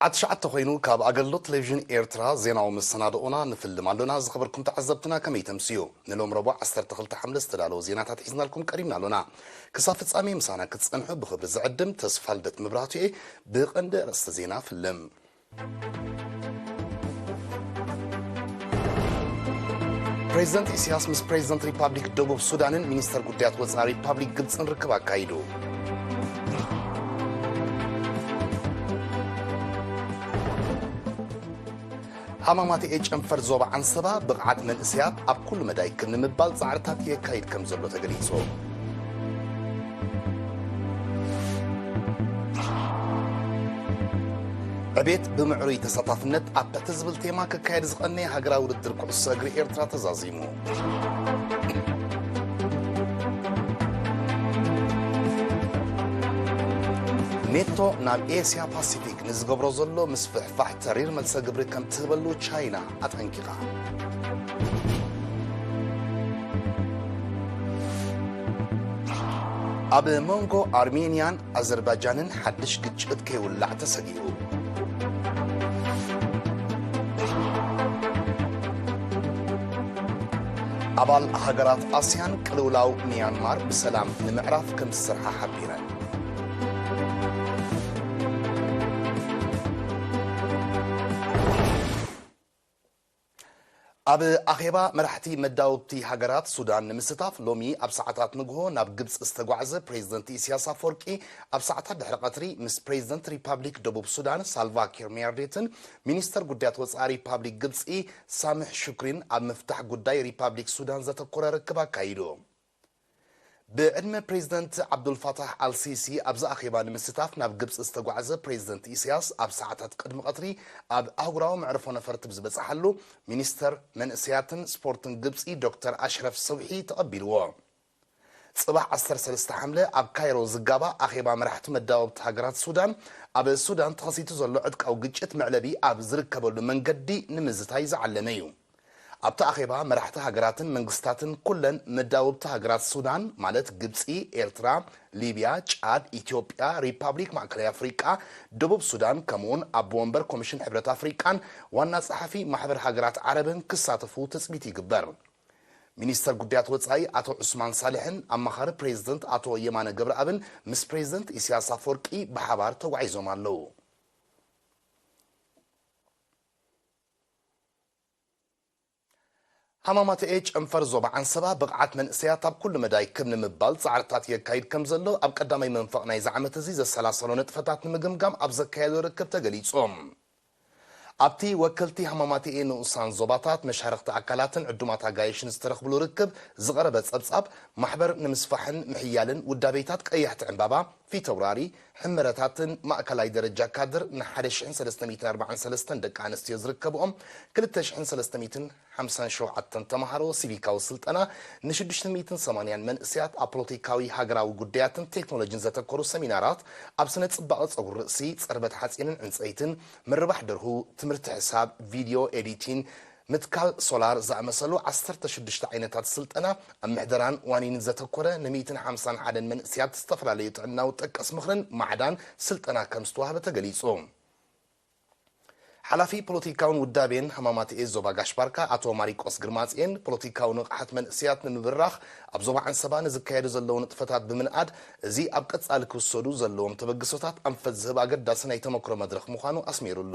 ኣትሽዓተ ኮይኑ ካብ ኣገልግሎት ቴሌቪዥን ኤርትራ ዜናዊ መሰናድኦና ንፍልም ኣሎና። ዝኸበርኩም ተዓዘብትና ከመይ ተምስዩ? ንሎም ረቡዕ ዓሰርተ ክልተ ሓምለ ዝተዳለወ ዜናታት ሒዝናልኩም ቀሪብና ኣሎና። ክሳብ ፍጻሜ ምሳና ክትጸንሑ ብኽብሪ ዝዕድም ተስፋ ልደት መብራህቱ እየ። ብቐንዲ ኣርእስተ ዜና ፍልም። ፕሬዚደንት ኢሳያስ ምስ ፕሬዚደንት ሪፓብሊክ ደቡብ ሱዳንን ሚኒስተር ጉዳያት ወፃኢ ሪፓብሊክ ግብፅን ርክብ ኣካይዱ። ሃማማተኤ ጨንፈር ዞባ ዓንሰባ ብቕዓት መንእሰያት ኣብ ኩሉ መዳይ ክብ ንምባል ፃዕርታት የካይድ ከም ዘሎ ተገሊጹ። ዕቤት ብምዕሩይ ተሳታፍነት ኣብ ትሕቲ ዝብል ቴማ ክካየድ ዝቐነየ ሃገራዊ ውድድር ኩዕሶ እግሪ ኤርትራ ተዛዚሙ። ኔቶ ናብ ኤስያ ፓሲፊክ ንዝገብሮ ዘሎ ምስፍሕፋሕ ተሪር መልሰ ግብሪ ከም ትህበሉ ቻይና ኣጠንቂቓ። ኣብ መንጎ ኣርሜንያን ኣዘርባጃንን ሓድሽ ግጭት ከይውላዕ ተሰጊኡ። ኣባል ሃገራት ኣስያን ቅልውላው ሚያንማር ብሰላም ንምዕራፍ ከም ዝሰርሓ ሓቢረን። ኣብ ኣኼባ መራሕቲ መዳውብቲ ሃገራት ሱዳን ንምስታፍ ሎሚ ኣብ ሰዓታት ንግሆ ናብ ግብፂ ዝተጓዕዘ ፕሬዚደንት ኢሳያስ ኣፈወርቂ፣ ኣብ ሰዓታት ድሕሪ ቀትሪ ምስ ፕሬዚደንት ሪፓብሊክ ደቡብ ሱዳን ሳልቫ ኪር ማያርዲትን ሚኒስተር ጉዳያት ወፃኢ ሪፓብሊክ ግብፂ ሳምሕ ሹክሪን ኣብ ምፍታሕ ጉዳይ ሪፓብሊክ ሱዳን ዘተኮረ ርክብ ኣካይዱ። ብዕድመ ፕሬዚደንት ዓብዱልፋታሕ ኣልሲሲ ኣብዚ ኣኼባ ንምስታፍ ናብ ግብፂ ዝተጓዕዘ ፕሬዚደንት ኢሳያስ፣ ኣብ ሰዓታት ቅድሚ ቀትሪ ኣብ ኣህጉራዊ መዕርፎ ነፈርቲ ብዝበጽሓሉ፣ ሚኒስተር መንእሰያትን ስፖርትን ግብጺ ዶክተር ኣሽረፍ ሰብሒ ተቐቢልዎ። ጽባሕ ዓሰርተ ሰለስተ ሓምለ ኣብ ካይሮ ዝጋባእ ኣኼባ መራሕቲ መዳወብቲ ሃገራት ሱዳን፣ ኣብ ሱዳን ተኸሲቱ ዘሎ ዕጥቃዊ ግጭት መዕለቢ ኣብ ዝርከበሉ መንገዲ ንምዝታይ ዝዓለመ እዩ። ኣብቲ ኣኼባ መራሕቲ ሃገራትን መንግስታትን ኩለን መዳውብቲ ሃገራት ሱዳን፣ ማለት ግብጺ፣ ኤርትራ፣ ሊብያ፣ ጫድ፣ ኢትዮጵያ፣ ሪፓብሊክ ማእከላይ ኣፍሪቃ፣ ደቡብ ሱዳን፣ ከምኡውን ኣቦ ወንበር ኮሚሽን ሕብረት ኣፍሪቃን ዋና ጸሓፊ ማሕበር ሃገራት ዓረብን ክሳተፉ ትጽቢት ይግበር። ሚኒስተር ጉዳያት ወጻኢ ኣቶ ዑስማን ሳልሕን ኣማኻሪ ፕሬዚደንት ኣቶ የማነ ገብረኣብን ምስ ፕሬዚደንት ኢሳያስ ኣፈወርቂ ብሓባር ተጓዒዞም ኣለዉ። ሃማማተኤ ጨንፈር ዞባ ዓንሰባ ብቕዓት መንእሰያት ኣብ ኩሉ መዳይ ክብ ንምባል ጻዕርታት የካይድ ከም ዘሎ ኣብ ቀዳማይ መንፈቕ ናይዚ ዓመት እዚ ዘሰላሰሎ ንጥፈታት ንምግምጋም ኣብ ዘካየዶ ርክብ ተገሊጹ። ኣብቲ ወከልቲ ሃማማተኤ ንኡሳን ዞባታት፣ መሻርኽቲ ኣካላትን ዕዱማት ኣጋይሽን ዝተረኽብሉ ርክብ ዝቐረበ ጸብጻብ፣ ማሕበር ንምስፋሕን ምሕያልን ውዳቤታት ቀያሕቲ ዕምባባ፣ ፊተውራሪ፣ ሕመረታትን ማእከላይ ደረጃ ካድር ንሓደ ሽሕን ሰለስተ ሚእትን ኣርባዓን ሰለስተን ደቂ ኣንስትዮ ዝርከብኦም ክልተ ሽሕን ሰለስተ ሚእትን ሓምሳን ሸውዓተን ተማሃሮ ሲቪካዊ ስልጠና፣ ንሽዱሽተ ሚእትን ሰማንያን መንእሰያት ኣብ ፖለቲካዊ ሃገራዊ ጉዳያትን ቴክኖሎጂን ዘተኮሩ ሰሚናራት፣ ኣብ ስነ ጽባቐ ጸጉሪ ርእሲ፣ ጸርበት ሓጺንን ዕንጸይትን፣ ምርባሕ ደርሁ፣ ትምህርቲ ሕሳብ፣ ቪድዮ ኤዲቲን፣ ምትካል ሶላር ዝኣመሰሉ ዓሰርተ ሽዱሽተ ዓይነታት ስልጠና ኣብ ምሕደራን ዋኒንን ዘተኮረ ን ሚእትን ሓምሳን ሓደን መንእሰያት ዝተፈላለዩ ጥዕናዊ ጠቀስ ምኽርን ማዕዳን ስልጠና ከም ዝተዋህበ ተገሊጹ። ሓላፊ ፖለቲካውን ውዳቤን ሃማማተኤ ዞባ ጋሽ ባርካ ኣቶ ማሪቆስ ግርማጽኤን፣ ፖለቲካዊ ንቕሓት መንእሰያት ንምብራኽ ኣብ ዞባ ዓንሰባ ንዝካየዱ ዘለዉ ንጥፈታት ብምንኣድ፣ እዚ ኣብ ቀጻሊ ክውሰዱ ዘለዎም ተበግሶታት ኣንፈት ዝህብ ኣገዳሲ ናይ ተመክሮ መድረኽ ምዃኑ ኣስሚሩ ኣሎ።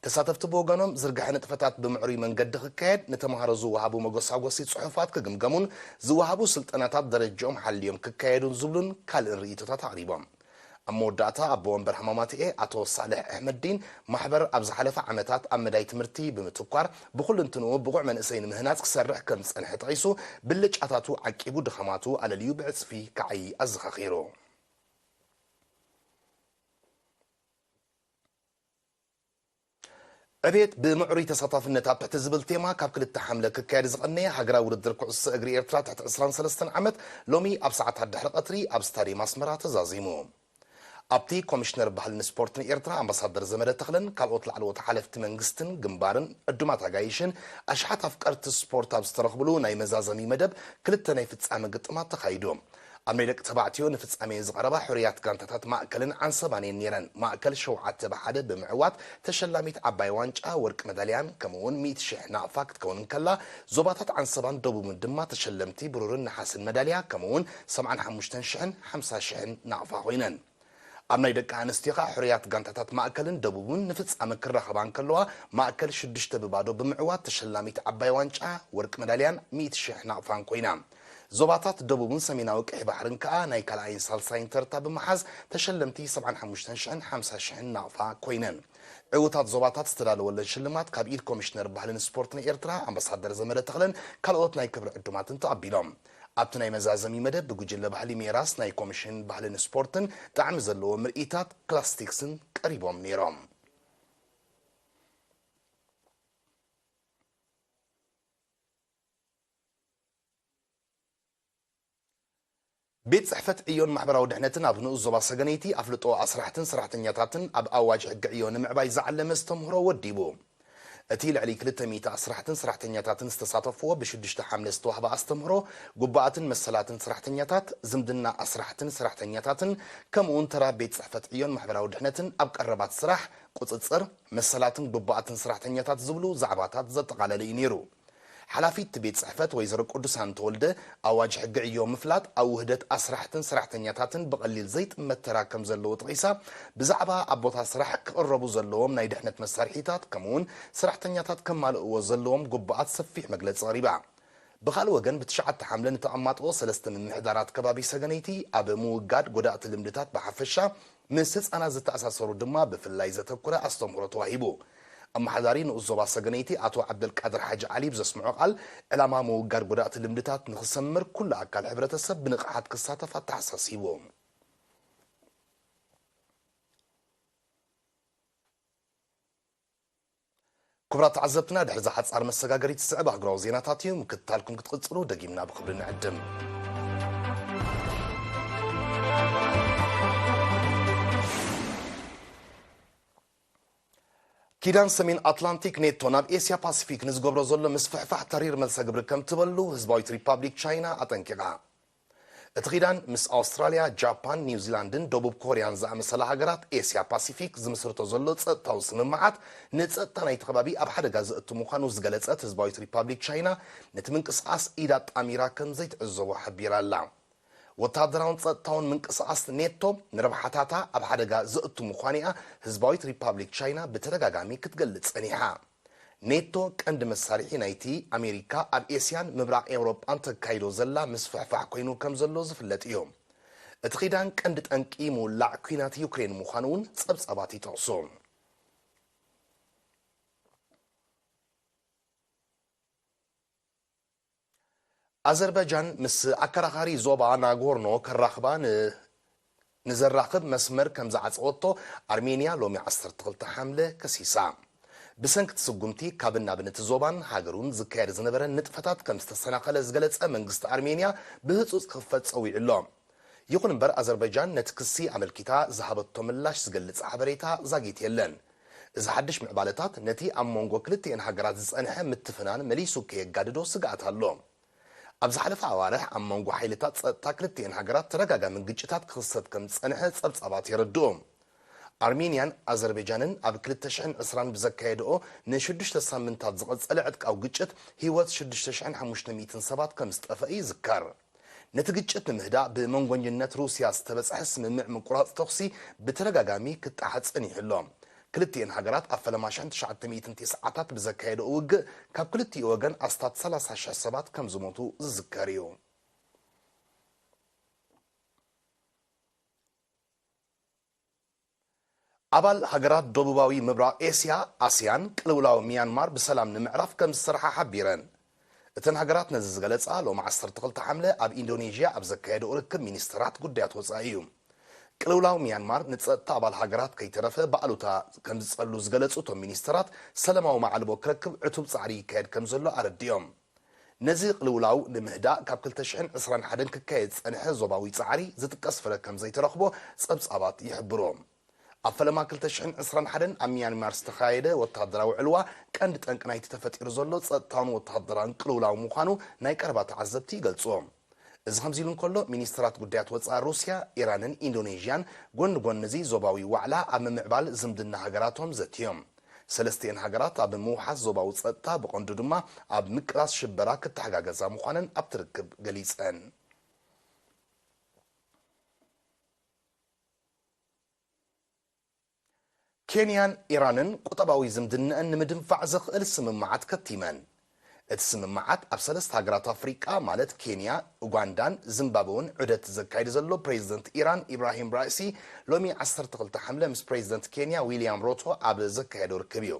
ተሳተፍቲ ብወገኖም፣ ዝርግሐ ንጥፈታት ብምዕሩይ መንገዲ ክካየድ፣ ንተምሃሮ ዝወሃቡ መጎሳጎሲ ጽሑፋት ክግምገሙን ዝወሃቡ ስልጠናታት ደረጃኦም ሓልዮም ክካየዱን ዝብሉን ካልእን ርእይቶታት ኣቕሪቦም። ኣብ መወዳእታ፣ ኣቦ ወንበር ሃማማተኤ ኣቶ ሳልሕ ኣሕመድዲን፣ ማሕበር ኣብ ዝሓለፈ ዓመታት ኣብ መዳይ ትምህርቲ ብምትኳር፣ ብኹልንትንኡ ብቑዕ መንእሰይ ንምህናጽ ክሰርሕ ከም ዝጸንሐ ጠቒሱ፣ ብልጫታቱ ዓቂቡ፣ ድኻማቱ ኣለልዩ ብዕጽፊ ክዓዪ ኣዘኻኺሩ። ዕቤት ብምዕሩይ ተሳታፍነት ኣብ ትሕቲ ዝብል ቴማ፣ ካብ ክልተ ሓምለ ክካየድ ዝቐነየ ሃገራዊ ውድድር ኩዕሶ እግሪ ኤርትራ ትሕቲ ዕስራን ሰለስተን ዓመት፣ ሎሚ ኣብ ሰዓታት ድሕሪ ቀትሪ ኣብ ስታድየም ኣስመራ ተዛዚሙ። ኣብቲ፣ ኮሚሽነር ባህልን ስፖርትን ኤርትራ ኣምባሳደር ዘመደ ተኽለን ካልኦት ላዕለዎት ሓለፍቲ መንግስትን ግንባርን፣ ዕዱማት ኣጋይሽን ኣሽሓት ኣፍቀርቲ ስፖርት ኣብ ዝተረኽብሉ ናይ መዛዘሚ መደብ፣ ክልተ ናይ ፍጻመ ግጥማት ተኻይዱ። ኣብ ናይ ደቂ ተባዕትዮ ንፍጻሜ ዝቐረባ ሕሩያት ጋንታታት ማእከልን ዓንሰባን እየን ነይረን። ማእከል ሸውዓተ ብ ሓደ ብምዕዋት ተሸላሚት ዓባይ ዋንጫ ወርቂ መዳልያን ከምኡ'ውን ሚእቲ ሽሕ ናቕፋ ክትከውን እንከላ፣ ዞባታት ዓንሰባን ደቡብን ድማ ተሸለምቲ ብሩርን ነሓስን መዳልያ ከምኡ'ውን ሰብዓን ሓሙሽተን ሽሕን ሓምሳ ሽሕን ናቕፋ ኮይነን። ኣብ ናይ ደቂ ኣንስትዮ ከኣ ሕሩያት ጋንታታት ማእከልን ደቡብን ንፍጻመ ክራኸባ እንከለዋ፣ ማእከል ሽዱሽተ ብ ባዶ ብምዕዋት ተሸላሚት ዓባይ ዋንጫ ወርቂ መዳልያን ሚእቲ ሽሕ ናቕፋን ኮይና። ዞባታት ደቡብን ሰሜናዊ ቀይሕ ባሕርን ከኣ ናይ ካልኣይን ሳልሳይን ተርታ ብምሓዝ ተሸለምቲ ሰብዓን ሓሙሽተን ሽሕን ሓምሳ ሽሕን ናቕፋ ኮይነን። ዕዉታት ዞባታት ዝተዳለወለን ሽልማት ካብ ኢድ ኮሚሽነር ባህልን ስፖርትን ኤርትራ ኣምባሳደር ዘመደ ተኽለን ካልኦት ናይ ክብሪ ዕዱማትን ተቐቢሎም። ኣብቲ ናይ መዛዘሚ መደብ ብጉጅለ ባህሊ ሜራስ ናይ ኮሚሽን ባህልን ስፖርትን ጣዕሚ ዘለዎ ምርኢታት ክላስቲክስን ቀሪቦም ነይሮም። ቤት ጽሕፈት ዕዮን ማሕበራዊ ድሕነትን ኣብ ንኡስ ዞባ ሰገነይቲ ኣፍልጦ ኣስራሕትን ሰራሕተኛታትን ኣብ ኣዋጅ ሕጊ ዕዮ ንምዕባይ ዝዓለመ ዝተምህሮ ወዲቡ። እቲ ልዕሊ ክልተ ሚእቲ ኣስራሕትን ሰራሕተኛታትን ዝተሳተፍዎ ብሽዱሽተ ሓምለ ዝተዋህበ ኣስተምህሮ፣ ግቡኣትን መሰላትን ሰራሕተኛታት፣ ዝምድና ኣስራሕትን ሰራሕተኛታትን፣ ከምኡውን ተራ ቤት ጽሕፈት ዕዮን ማሕበራዊ ድሕነትን ኣብ ቀረባት ስራሕ፣ ቁጽጽር፣ መሰላትን ግቡኣትን ሰራሕተኛታት ዝብሉ ዛዕባታት ዘጠቓለለ እዩ ነይሩ። ሓላፊት እቲ ቤት ጽሕፈት ወይዘሮ ቅዱሳን ተወልደ፣ ኣዋጅ ሕጊ ዕዮ ምፍላጥ ኣብ ውህደት ኣስራሕትን ሰራሕተኛታትን ብቐሊል ዘይጥመት ተራ ከም ዘለዎ ጠቒሳ፣ ብዛዕባ ኣብ ቦታ ስራሕ ክቕረቡ ዘለዎም ናይ ድሕነት መሳርሒታት ከምኡውን ሰራሕተኛታት ከማልእዎ ዘለዎም ግቡኣት ሰፊሕ መግለጺ ኣቕሪባ። ብኻልእ ወገን፣ ብትሽዓተ ሓምለ ንተቐማጦ ሰለስተ ምምሕዳራት ከባቢ ሰገነይቲ ኣብ ምውጋድ ጎዳእቲ ልምድታት ብሓፈሻ፣ ምስ ህጻናት ዝተኣሳሰሩ ድማ ብፍላይ ዘተኮረ ኣስተምህሮ ተዋሂቡ። ኣመሓዳሪ ንኡስ ዞባ ሰገነይቲ ኣቶ ዓብደልቃድር ሓጂ ዓሊ ብዘስምዖ ቃል፣ ዕላማ ምውጋድ ጎዳእቲ ልምድታት ንኽሰምር ኩሉ ኣካል ሕብረተሰብ ብንቕሓት ክሳተፍ ኣተሓሳሲቡ። ክቡራት ተዓዘብትና፣ ድሕሪ እዛ ሓጻር መሰጋገሪት ዝስዕብ ኣህጉራዊ ዜናታት እዩ። ምክትታልኩም ክትቕጽሉ ደጊምና ብኽብሪ ንዕድም። ኪዳን ሰሜን ኣትላንቲክ ኔቶ ናብ ኤስያ ፓሲፊክ ንዝገብሮ ዘሎ ምስፍሕፋሕ ተሪር መልሰ ግብሪ ከም ትበሉ ህዝባዊት ሪፓብሊክ ቻይና ኣጠንቂቓ። እቲ ኪዳን ምስ ኣውስትራልያ፣ ጃፓን፣ ኒውዚላንድን ደቡብ ኮርያን ዝኣመሰላ ሃገራት ኤስያ ፓሲፊክ ዝምስርቶ ዘሎ ጸጥታዊ ስምምዓት ንጸጥታ ናይቲ ከባቢ ኣብ ሓደጋ ዘእቱ ምዃኑ ዝገለጸት ህዝባዊት ሪፓብሊክ ቻይና፣ ነቲ ምንቅስቓስ ኢዳ ኣጣሚራ ከም ዘይትዕዘቦ ሓቢራ ኣላ። ወተሃደራውን ጸጥታውን ምንቅስቓስ ኔቶ ንረብሓታታ ኣብ ሓደጋ ዘእቱ ምዃኑ እያ ህዝባዊት ሪፓብሊክ ቻይና ብተደጋጋሚ ክትገልጽ ጸኒሓ። ኔቶ ቀንዲ መሳርሒ ናይቲ ኣሜሪካ ኣብ ኤስያን ምብራቕ ኤውሮጳን ተካይዶ ዘላ ምስፍሕፋሕ ኮይኑ ከም ዘሎ ዝፍለጥ እዩ። እቲ ኪዳን ቀንዲ ጠንቂ ምውላዕ ኲናት ዩክሬን ምዃኑ እውን ጸብጻባት ይጠቕሱ። ኣዘርባይጃን ምስ ኣከራኻሪ ዞባ ናጎርኖ ከራኽባ ን-፣ ንዘራኽብ መስመር ከም ዝዓጸወቶ ኣርሜንያ ሎሚ ዓሰርተ ክልተ ሓምለ ከሲሳ። ብሰንኪ እቲ ስጉምቲ ካብን ናብን እቲ ዞባን ሃገሩን ዝካየድ ዝነበረ ንጥፈታት ከም ዝተሰናኸለ ዝገለጸ መንግስቲ ኣርሜንያ ብህጹጽ ክኽፈት ጸዊዑ ኣሎ። ይኹን እምበር ኣዘርባይጃን ነቲ ክሲ ኣመልኪታ ዝሃበቶ ምላሽ ዝገልጽ ሓበሬታ ዛጊት የለን። እዚ ሓድሽ ምዕባለታት ነቲ ኣብ መንጎ ክልቲኤን ሃገራት ዝጸንሐ ምትፍናን መሊሱ ከየጋድዶ ስግኣት ኣሎ። ኣብ ዝሓለፈ ኣዋርሕ ኣብ መንጎ ሓይልታት ጸጥታ ክልቲኤን ሃገራት ተደጋጋሚ ግጭታት ክኽሰት ከም ዝጸንሐ ጸብጻባት የረድኡ። ኣርሜንያን ኣዘርባይጃንን ኣብ ክልተ ሽሕን ዕስራን ብዘካየድኦ ንሽዱሽተ ሳምንታት ዝቐጸለ ዕጥቃዊ ግጭት ህይወት ሽዱሽተ ሽሕን ሓሙሽተ ሚእትን ሰባት ከም ዝጠፍአ ይዝከር። ነቲ ግጭት ንምህዳእ ብመንጎኝነት ሩስያ ዝተበጽሐ ስምምዕ ምቁራጽ ተኹሲ ብተደጋጋሚ ክጠሓስ ጸኒሑ ኣሎ። ክልቲኤን ሃገራት ኣብ ፈለማ ሽሕን ትሽዓተ ሚእትን ተስዓታት ብዘካየድኦ ውግእ ካብ ክልቲኡ ወገን ኣስታት ሰላሳ ሽሕ ሰባት ከም ዝሞቱ ዝዝከር እዩ። ኣባል ሃገራት ደቡባዊ ምብራቕ ኤስያ፣ ኣስያን፣ ቅልውላው ሚያንማር ብሰላም ንምዕራፍ ከም ዝሰርሓ ሓቢረን። እተን ሃገራት ነዚ ዝገለጻ፣ ሎሚ ዓሰርተ ክልተ ሓምለ ኣብ ኢንዶኔዥያ ኣብ ዘካየድኦ ርክብ ሚኒስተራት ጉዳያት ወጻኢ እዩ። ቅልውላው ሚያንማር ንጸጥታ ኣባል ሃገራት ከይተረፈ ብኣሉታ ከም ዝጸሉ ዝገለጹ እቶም ሚኒስተራት፣ ሰላማዊ መዓልቦ ክረክብ ዕቱብ ጻዕሪ ይካየድ ከም ዘሎ ኣረዲኦም። ነዚ ቅልውላው ንምህዳእ ካብ ክልተ ሽሕን ዕስራን ሓደን ክካየድ ዝጸንሐ ዞባዊ ጻዕሪ ዝጥቀስ ፍረ ከም ዘይተረኽቦ ጸብጻባት ይሕብሩ። ኣብ ፈለማ ክልተ ሽሕን ዕስራን ሓደን ኣብ ሚያንማር ዝተኻየደ ወተሃደራዊ ዕልዋ ቀንዲ ጠንቂ ናይቲ ተፈጢሩ ዘሎ ጸጥታውን ወተሃደራውን ቅልውላው ምዃኑ ናይ ቀረባ ተዓዘብቲ ይገልጹ። እዚ ከምዚ ኢሉ እንከሎ፣ ሚኒስትራት ጉዳያት ወጻኢ ሩስያ፣ ኢራንን ኢንዶኔዥያን ጎኒ ጎኒ እዚ ዞባዊ ዋዕላ ኣብ ምምዕባል ዝምድና ሃገራቶም ዘትዮም። ሰለስቲኤን ሃገራት ኣብ ምውሓስ ዞባዊ ጸጥታ፣ ብቐንዱ ድማ ኣብ ምቅላስ ሽበራ ክተሓጋገዛ ምዃነን ኣብቲ ርክብ ገሊጸን። ኬንያን ኢራንን ቁጠባዊ ዝምድነአን ንምድንፋዕ ዘኽእል ስምምዓት ከቲመን። እቲ ስምምዓት ኣብ ሰለስተ ሃገራት ኣፍሪቃ ማለት ኬንያ፣ ኡጋንዳን ዚምባብወን ዑደት ዘካይድ ዘሎ ፕሬዚደንት ኢራን ኢብራሂም ራኢሲ ሎሚ ዓሰርተ ክልተ ሓምለ ምስ ፕሬዚደንት ኬንያ ዊልያም ሮቶ ኣብ ዘካየዶ ርክብ እዩ።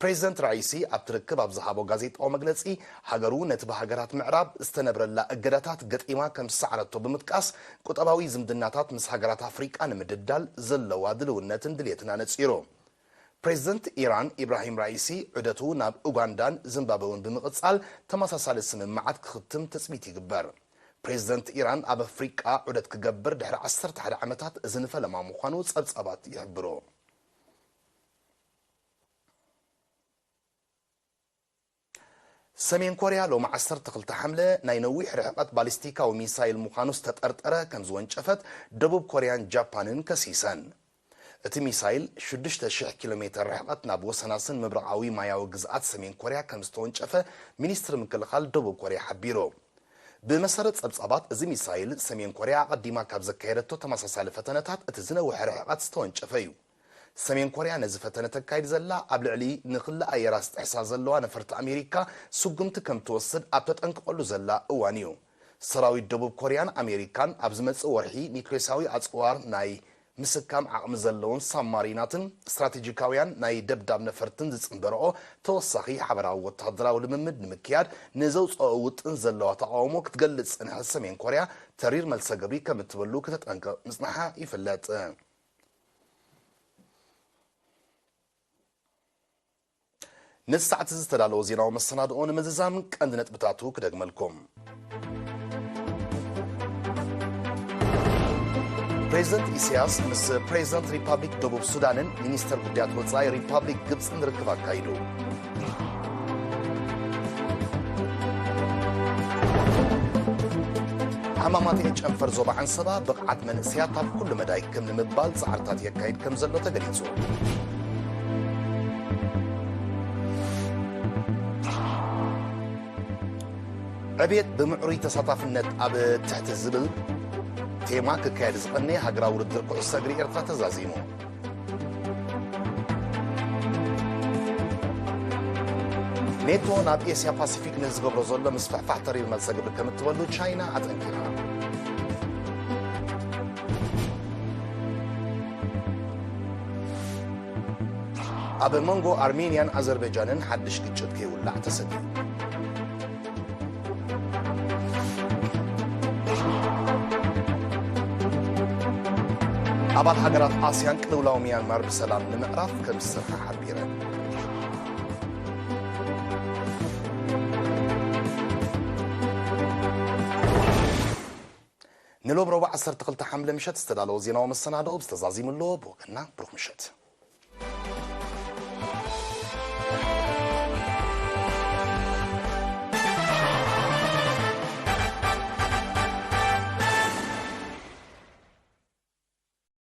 ፕሬዚደንት ራኢሲ ኣብቲ ርክብ ኣብ ዝሃቦ ጋዜጣዊ መግለጺ፣ ሃገሩ ነቲ ብሃገራት ምዕራብ ዝተነብረላ እገዳታት ገጢማ ከም ዝሰዓረቶ ብምጥቃስ፣ ቁጠባዊ ዝምድናታት ምስ ሃገራት ኣፍሪቃ ንምድልዳል ዘለዋ ድልውነትን ድሌትን ኣነጺሩ። ፕሬዚደንት ኢራን ኢብራሂም ራኢሲ ዑደቱ ናብ ኡጋንዳን ዚምባብወን ብምቕጻል፣ ተመሳሳሊ ስምምዓት ክኽትም ትጽቢት ይግበር። ፕሬዚደንት ኢራን ኣብ ኣፍሪቃ ዑደት ክገብር ድሕሪ ዓሰርተ ሓደ ዓመታት እዚ ንፈለማ ምዃኑ ጸብጻባት ይሕብሩ። ሰሜን ኮርያ ሎሚ ዓሰርተ ክልተ ሓምለ ናይ ነዊሕ ርሕቐት ባሊስቲካዊ ሚሳይል ምዃኑ ዝተጠርጠረ ከም ዝወንጨፈት ደቡብ ኮርያን ጃፓንን ከሲሰን። እቲ ሚሳይል ሽዱሽተ ሽሕ ኪሎ ሜተር ርሕቐት ናብ ወሰናስን ምብራቓዊ ማያዊ ግዝኣት ሰሜን ኮርያ ከም ዝተወንጨፈ ሚኒስትሪ ምክልኻል ደቡብ ኮርያ ሓቢሩ። ብመሰረት ጸብጻባት፣ እዚ ሚሳይል ሰሜን ኮርያ ኣቐዲማ ካብ ዘካየደቶ ተመሳሳሊ ፈተነታት እቲ ዝነውሐ ርሕቐት ዝተወንጨፈ እዩ። ሰሜን ኮርያ ነዚ ፈተነ ተካይድ ዘላ ኣብ ልዕሊ ንክሊ ኣየራ ዝጥሕሳ ዘለዋ ነፈርቲ ኣሜሪካ ስጉምቲ ከም ትወስድ ኣብ ተጠንቅቐሉ ዘላ እዋን እዩ። ሰራዊት ደቡብ ኮርያን ኣሜሪካን ኣብ ዝመጽእ ወርሒ ኒክሌሳዊ ኣጽዋር ናይ ምስካም ዓቕሚ ዘለውን ሳብማሪናትን ስትራቴጂካውያን ናይ ደብዳብ ነፈርትን ዝጽንበረኦ ተወሳኺ ሓበራዊ ወተሃደራዊ ልምምድ ንምክያድ ንዘውጽኦ ውጥን ዘለዋ ተቓውሞ ክትገልጽ ዝጸንሐት ሰሜን ኮርያ፣ ተሪር መልሰ ግብሪ ከም እትበሉ ክተጠንቅቕ ምጽንሓ ይፍለጥ። ነዚ ሰዓት እዚ ዝተዳለወ ዜናዊ መሰናድኦ ንምዝዛም ቀንዲ ነጥብታቱ ክደግመልኩም። ፕሬዚደንት ኢሳያስ ምስ ፕሬዚደንት ሪፓብሊክ ደቡብ ሱዳንን ሚኒስተር ጉዳያት ወጻኢ ሪፓብሊክ ግብጽን ርክብ ኣካይዱ። ሓማማት ኤች ጨንፈር ዞባ ዓንሰባ ብቕዓት መንእሰያት ኣብ ኩሉ መዳይ ክም ንምባል ጻዕርታት የካይድ ከም ዘሎ ተገሊጹ። ዕብየት ብምዕሩይ ተሳታፍነት ኣብ ትሕቲ ዝብል ቴማ ክካየድ ዝቐነየ ሃገራዊ ውድድር ኩዕሶ እግሪ ኤርትራ ተዛዚሙ። ኔቶ ናብ ኤስያ ፓሲፊክ ንዝገብሮ ዘሎ ምስፍሕፋሕ ተሪር መልሰ ግብሪ ከም እትበሉ ቻይና ኣጠንኪራ። ኣብ መንጎ ኣርሜንያን ኣዘርበጃንን ሓድሽ ግጭት ከይውላዕ ተሰጊኡ። ኣባል ሃገራት ኣስያን ቅልውላው ሚያንማር ብሰላም ንምዕራፍ ከም ዝሰርሓ ሓቢረን። ንሎብ ረቡዕ ዓሰርተ ክልተ ሓምለ ምሸት ዝተዳለወ ዜናዊ መሰናድኦ ብዝተዛዚሙ ኣሎ። ብወገንና ብሩኽ ምሸት።